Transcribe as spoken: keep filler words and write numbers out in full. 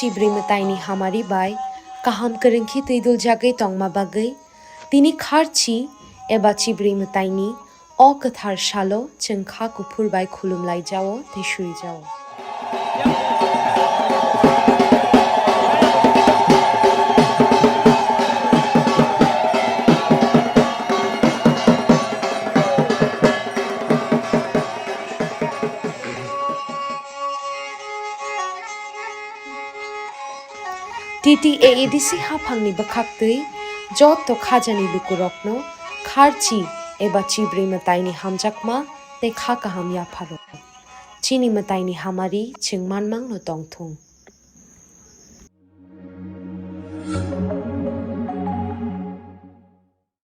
Chibrwi mwtaini hamari bai kaham kwrwngkhe twiduljagwi tongma bagwi tini kharchi eba chibrwi mwtaini o kwthar salo chwng kha kuphur bai khulumlaijao tei suijao. T T A A D C haphangni bwkhaktwi joto khajani lukurokno kharchi eba chibrwi mwtaini hamjakma tei kha kaham yapharo. Chini mwtaini hamari chwng manmangno tongthung.